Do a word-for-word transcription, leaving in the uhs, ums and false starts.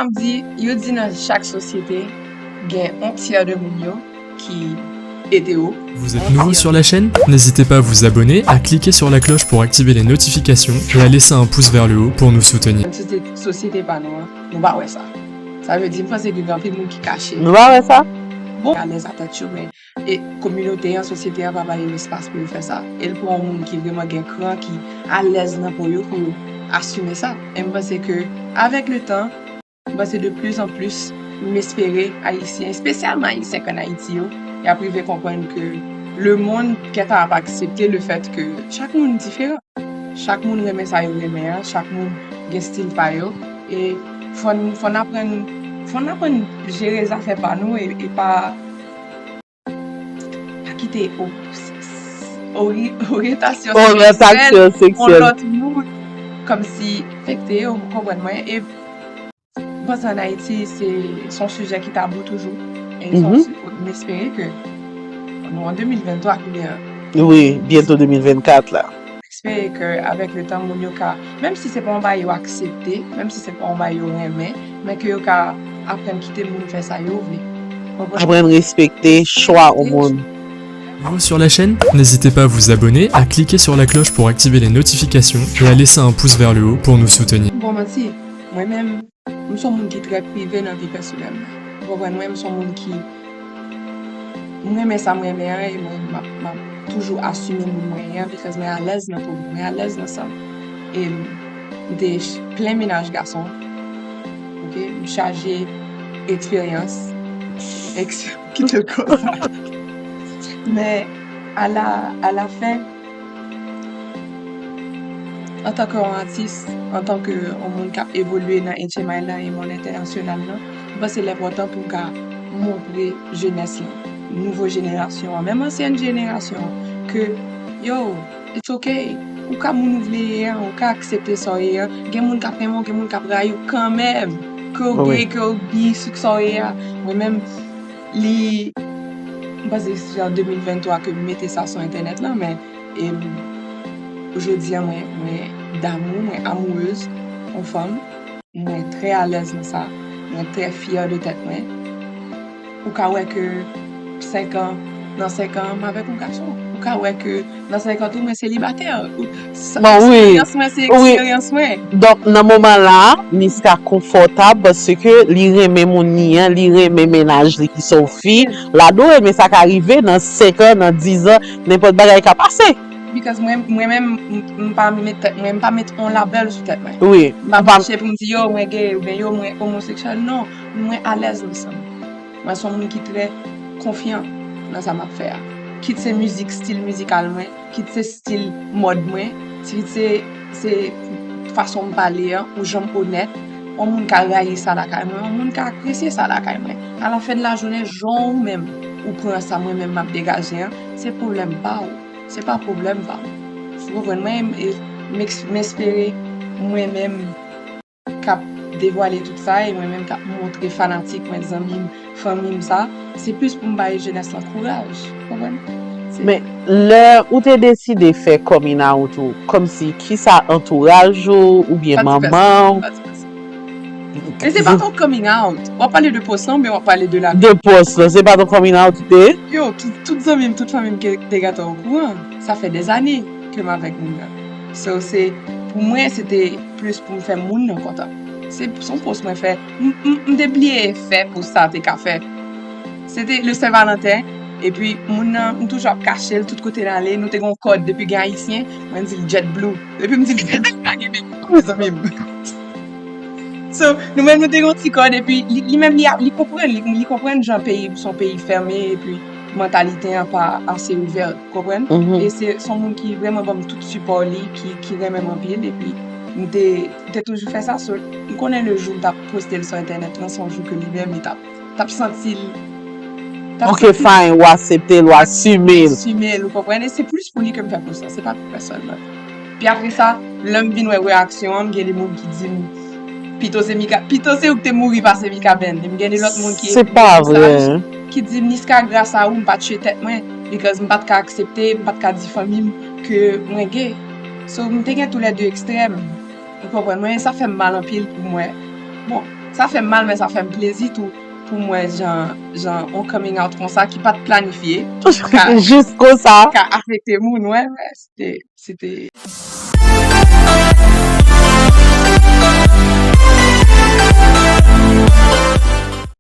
Jan m di, yo di nan chak sosyete, gen yon tyè de moun yo ki etero. Vous êtes nouveau sur la chaîne ? N'hésitez pas à vous abonner, à cliquer sur la cloche pour activer les notifications et à laisser un pouce vers le haut pour nous soutenir. Nan sosyete, sosyete pa nou an, nou pa wè sa. Sa vle di, m panse ke gen anpil moun ki kache. Nou pa wè sa? Bon, alèz a tèt yo, men e kominote an, sosyete an pa ba yo espas pou yo fè sa. E l pran yon moun ki vrèman gen kran, ki alèz nan po yo pou yo asime sa. E m panse ke avèk le tan, m panse de plus en plus, m espere Ayisyen, espesyalman Ayisyen k ann Ayiti yo, y ap rive konprann ke lemonn gentan ap aksepte le fèt ke chak moun diferan. Chak moun renmen sa yo renmen an, chak moun gen stil pa yo. E fò n, fò n aprann, fò n aprann jere zafè pa nou e, e pa, pa kite o-, s-, s-, ori-, oryantasyon Oryantasyon seksyèl seksyèl. Yon lòt moun kòmsi afekte yo, ou konprann mwen. E m panse ann Ayiti, se, se yon sijè ki tabou toujou. E Mhm. m espere ke nou an de mil venntwa, kounye a, Wi, byento de mil vennkat la. m espere ke avèk le tan, moun yo ka, menm si se pa yon bagay yo aksepte, menm si se pa yon bagay yo renmen, men ke yo ka aprann kite moun fè sa yo vle. Konprann? Aprann respekte chwa yon moun. Nouveau sur la chaîne ? N'hésitez pas à vous abonner, à cliquer sur la cloche pour activer les notifications et à laisser un pouce vers le haut pour nous soutenir. Bon, manti, mwen menm, m se yon moun ki trè prive nan vi pèsonèl mwen. Ou konprann mwen, m se yon moun ki, m renmen sa m renmen an, e mwen, m ap, m ap toujou asime moun mwen ye an, because mwen alèz nan po mwen, mwen alèz nan sa m. E m, m te ch-, plen mennaj gason. Ok, m chaje eksperyans. Eks-, kite l konsa. Men, a la, a la fen, antanke yon atis, antanke yon moun k ap evolye nan H M I lan e monn entènasyonal lan, m panse l enpòtan pou w ka montre jenès lan, nouvo jenerasyon an, menm ansyèn jenerasyon an, ke, yo, it's ok. Ou ka moun ou vle ye an, ou ka aksepte sa w ye an. Gen moun k ap renmen w, gen moun k ap rayi w kanmenm. Ke w Wi. gay, ke w bi, sou sa w ye a. Mwen menm, li, m panse se an de mil venntwa ke m mete sa sou entènèt lan, men, e, jodi a, mwen, mwen damou, mwen amourez yon fanm. Mwen trè alèz nan sa. Mwen trè fyè de tèt mwen. Ou ka wè ke senk an, nan senk an, m avèk yon gason. Ou ka wè ke nan senk an tou, mwen selibatè. Ou, sa, Bon, wi. Eksperyans mwen, se Wi. Eksperyans mwen. Donk, nan moman la, Niska konfòtab paske li renmen moun li an, li renmen mennaj li ki se yon fi. L adore, men sa ka rive nan senk an, nan diz an, nenpòt bagay ka pase. Because mwen, mwen menm, m, m pa met tèt mwen, m pa met yon labèl sou tèt mwen. Wi. M pa mache pou m di, yo, mwen gay, oubyen yo, mwen omoseksyèl. Non, mwen alèz nan sa m. Mwen se yon moun ki trè konfyan nan sa m ap fè a. Kit se mizik, stil mizikal mwen, kit se stil mòd mwen, kit se, se fason m pale an, ou jan m onèt, yon moun ka rayi sa lakay mwen, yon moun ka apresye sa lakay mwen. A la fen de la jounen, jan ou menm, ou pran sa mwen menm m ap degaje an, se pwoblèm pa w. Se pa pwoblèm pa m. Ou konprann? Mwen, e, m eks-, m espere mwen menm k ap devwale tout sa, e mwen menm k ap montre fanatik mwen, zanmi m, fanmi m sa, se plis pou m bay jenès lan kouraj. Ou konprann? Se Men, lè ou te deside fè coming out ou, kòmsi, kisa, antouraj ou, oubyen Pa ti manman pèsonn, pa ti pèsonn. E se pa ton coming out. W ap pale de pòs lan, men w ap pale de la vi. De pòs lan, se pa ton coming out ou te? Yo, tout, tout zanmi m, tout fanmi m ke te gentan okouran. Sa fè dèzane ke m avèk moun nan. So, se, pou mwen, se te plis pou m fè moun nan kontan. Se, se yon pòs mwen fè. M, m, m te bliye fè pòs sa te ka fè. Se te le Sen Valanten, epi moun nan, m toujou ap kache l tout kote n ale. Nou te gen yon kòd depi gen Ayisyen, mwen di l JetBlue. Epi m di l, pa gen peyi, mezanmi m. So, nou menm nou te gen yon ti kòd, epi li, li menm li, li konprann, li, li konprann jan peyi, se yon peyi fèmen, epi mantalite an pa ase ouvè, konprann? Mhm. E se, se yon moun ki vrèman ban m tout sipò li, ki, ki renmen m anpil, epi m te, m te toujou fè sa, so, m konnen le jou m t ap poste l sou entènèt lan, se yon jou ke li menm, li t ap, t ap santi l, t ap Ok, fine, ou aksepte l, ou asime l. Asime l, ou konprann? E se plis pou li ke m fè pòs sa, se pa pou pèsonn lòt. Pi apre sa, lè m vin wè reyaksyon an, m gen de moun ki di m, pito se Mika, pito se ou ki te mouri pase Mikaben. E m gen de lòt moun ki Se pa vre. Ki di m, Niska, gras a ou, m pa t tchwe tèt mwen, because m pa t ka aksepte, m pa t ka di fanmi m ke mwen gay. So, m te gen toulède ekstrèm. Ou konprann mwen, sa fè m mal anpil pou mwen. Bon, Sa fè m mal, men sa fè m plezi tou pou m wè jan, jan on coming out konsa ki pa t planifye ka, Jis konsa. ka afekte moun, wè, wè, se te, se te